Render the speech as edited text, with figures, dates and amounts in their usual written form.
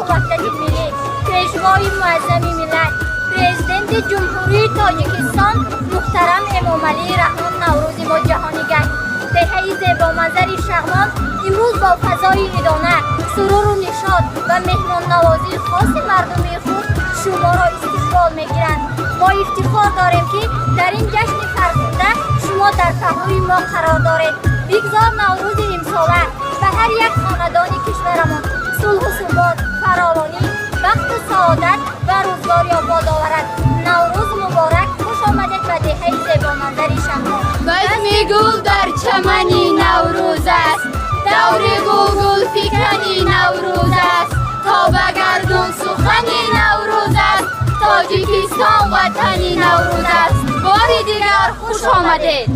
Сулҳу ваҳдати миллӣ, Пешвои муаззами миллат, Президенти Ҷумҳурии Тоҷикистон муҳтарам Эмомалӣ Раҳмон Наврӯзи мо ҷаҳонӣ гашт. Деҳаи зебоманзари Шағмон имрӯз бо фазои идона, суруру нишот ва меҳмоннавозии хоси мардуми худ шуморо истиқбол мегиранд. Мо ифтихор дорем, ки дар ин ҷашни фархунда шумо дар паҳлӯи мо қарор доред. Бигзор Наврӯзи имсола ба ҳар як хонадони кишварамон сулҳу субот, фаровонӣ, бахту саодат ва рӯзгори обод оварад. Наврӯз муборак! Хуш омадед ба деҳаи зебоманзари Шағмон. Базми гул дар чамани Наврӯз аст, даври гулгулфикани Наврӯз аст, то ба гардун сухани Наврӯз аст. Тоҷикистон ватани Наврӯз аст. Бори дигар хуш омадед.